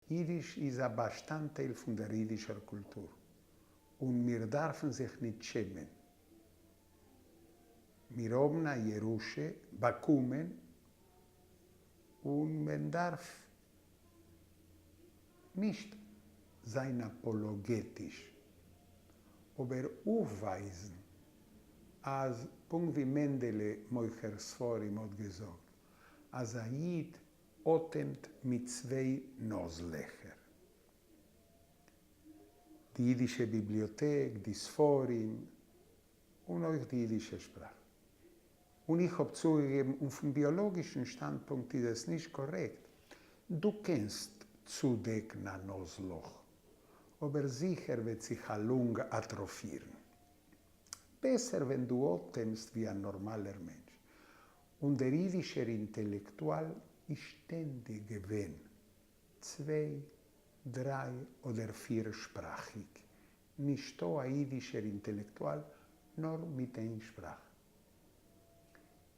יידיש איז א באשטאנדטייל פון דער יידישער קולטור, און מיר דארפן זיך ניט שעמען. מיר האבן א ירושה באקומען און מען דארף נישט זיין אפאלאגעטיש, אבער אויפווייזן אז פונקט ווי מענדעלע מוכר ספרים האט געזאגט אז א איד אטעמט מיט צוויי נאז-לעכער. די אידישע ביבליאטעק, די ספרים, און אויך די אידישע שפראך. און איך האב צוגעגעבן, און פון ביאלאגישן שטאנדפונקט איז עס נישט קארעקט, דו קענסט צודעקן א נאז-לאך, אבער זיכער וועט זיך א לונג אטראפירן. בעסער ווען דו אטעמסט ווי א נארמאלער מענטש. און דער אידישער אינטעלעקטואל איז שטענדיג געווען צוויי, דריי אדער פיר שפראכיג, נישטא א אידישער אינטעלעקטואל נאר מיט איין שפראך.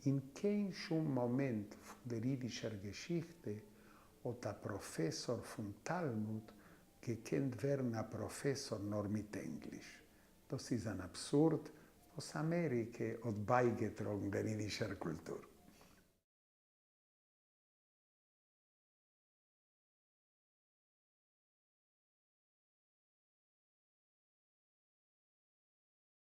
אין קיין שום מאמענט פון דער אידישער געשיכטע האט א פראפעסאר פון תלמוד געקענט ווערן א פראפעסאר נאר מיט ענגליש. דאס איז אן אבסורד וואס אמעריקע האט בייגעטראגן דער אידישער קולטור.